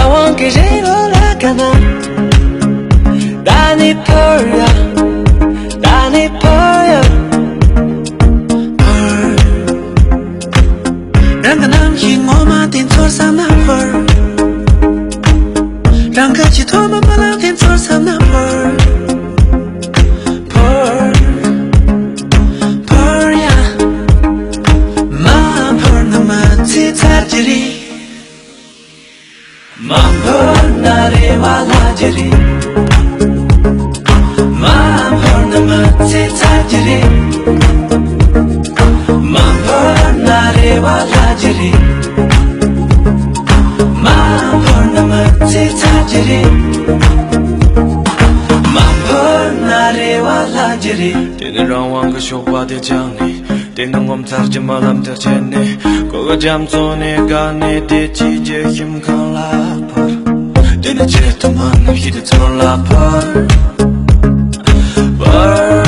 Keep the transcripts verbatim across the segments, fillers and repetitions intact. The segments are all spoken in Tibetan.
དབང་གི་རི་རོ་ལ་ཀ་ན། ད་ནི་འཕུར་ཡ། ད་ནི་འཕུར་ཡ། འཕུར། རང་གི་རྣམ་ཤེས་ངོ་མ་དེ་ཚོར་བསམ་ན་འཕུར། རང་གི་ཆེས་ཐོག་མ་རྨི་ལམ་དེ་ཚོར་བསམ་ན་འཕུར། འཕུར། འཕུར་ཡ། མ་འཕུར་ན་མི་ཚེ་ཚར་གྱི་རེད། མ་འཕུར་ན་རེ་བ་ལྷག་གི་རེད། མ་འཕུར་ན་མི་ཚེ་ཚར་གྱི་རེད། མ་འཕུར་ན་རེ་བ་ལྷག་གི་རེད། མ་འཕུར་ན་མི་ཚེ་ཚར་གྱི་རེད། མ་འཕུར་ན་རེ་བ་ལྷག་གི་རེད། དེ་ནས་རང་དབང་གི་ཞོགས་པ་དེ་བཅངས་ནས། དེ་ནས་ངོ་མཚར་གྱི་རྨི་ལམ་དེ་སྐྱེས་ནས། གོ་གི་རྒྱ་མཚོ་ནས་བརྒལ་ནས་བདེ་སྐྱིད་ཀྱི་ཞིང་ཁམས་ལ་འཕུར། དེ་ནས་ཆེས་མཐོའི་རྣམ་ཤེས་དེ་ཚོར་ལ་འཕུར། འཕུར།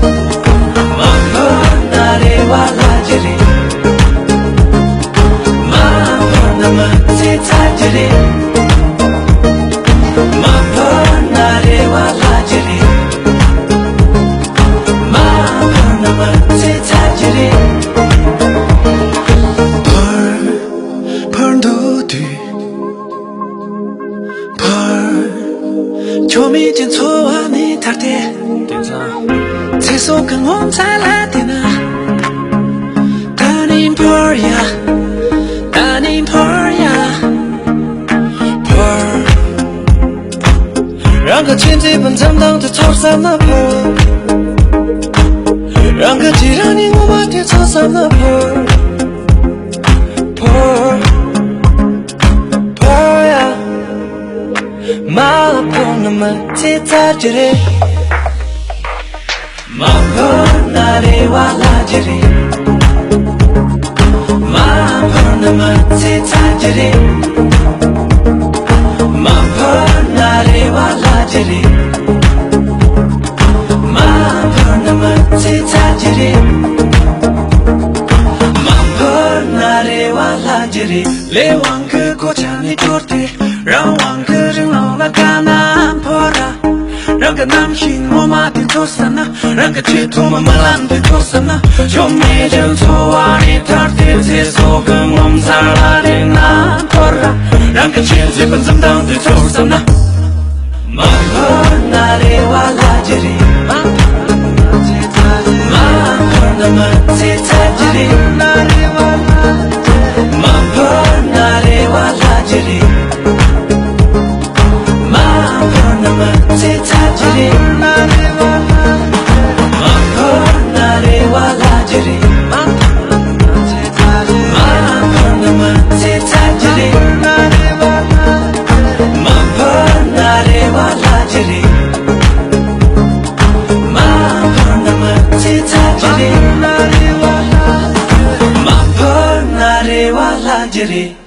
མ་འཕུར་ན་རེ་བ་ལྷག་གི་རེད། མ་འཕུར་ན་མི་ཚེ་ཚར་གྱི་རེད། མ་འཕུར་ན་རེ་བ་ལྷག་གི་རེད། མ་འཕུར་ན་མི་ཚེ་ཚར་གྱི་རེད། འཕུར། འཕུར་འདུག་དུས། འཕུར། ཆོ་མེད་ཀྱི་འཚོ་བ་ནས་ཐར་ཏེ། དེང་སང་། ཚེ་སྲོག་གི་ངོ་མཚར་ལ་བལྟས་ན། ད་ནི་འཕུར་ཡ། ད་ནི་འཕུར་ཡ། འཕུར། རང་གི་ཆོས་མཛད་པ་འཛུམ་མདངས་དེ་ཚོར་བསམ་ན་འཕུར། རང་གི་ཆོས་རང་ཉིད་ངོ་མ་དེ་ཚོར་བསམ་ན་འཕུར། འཕུར། འཕུར་ཡ། མ་འཕུར་ན་མི་ཚེ་ཚར་གྱི་རེད། མ་འཕུར་ན་རེ་བ་ལྷག་གི་རེད། མ་འཕུར་ན་མི་ཚེ་ཚར་གྱི་རེད། མ་འཕུར་ན་རེ་བ་ལྷག་གི་རེད། མ་འཕུར་ན་མི་ཚེ་ཚར་གྱི་རེད། མ་འཕུར་ན་རེ་བ་ལྷག་གི་རེད། ལས་དབང་གི་གོ་ཆ་ནས་གྲོལ་ཏེ། རང་དབང་གི་རི་ལུང་ལ་ཀ་ན་འཕུར་ར། རང་གི་རྣམ་ཤེས་ངོ་མ་དེ་ཚོར་བསམ་ན། རང་གི་ཆེས་ཐོག་མའི་རྨི་ལམ་དེ་ཚོར་བསམ་ན། ཆོ་མེད་ཀྱི་འཚོ་བ་ནས་ཐར་ཏེ། ཚེ་སྲོག་གི་ངོ་མཚར་ལ་བལྟས་ན་འཕུར་ར། རང་གི་ཆོས་མཛད་པ་འཛུམ་མདངས་དེ་ཚོར་བསམ་ན། མ་འཕུར་ན་རེ་བ་ལྷག་གི་རེད། མ་འཕུར་ན་མི་ཚེ་ཚར་གྱི་རེད། མ་འཕུར་ན་རེ་བ་ལྷག་གི་རེད། མ་འཕུར་ན་མི་ཚེ་ཚར་གྱི་རེད། མ་འཕུར་ན་རེ་བ་ལྷག་གི་རེད། མ་འཕུར་ན་མི་ཚེ་ཚར་གྱི་རེད། མ་འཕུར་ན་རེ་བ་ལྷག་གི་རེད། མ་འཕུར་ན་མི་ཚེ་ཚར་གྱི་རེད། མ་འཕུར་ན་རེ་བ་ལྷག་གི་རེད།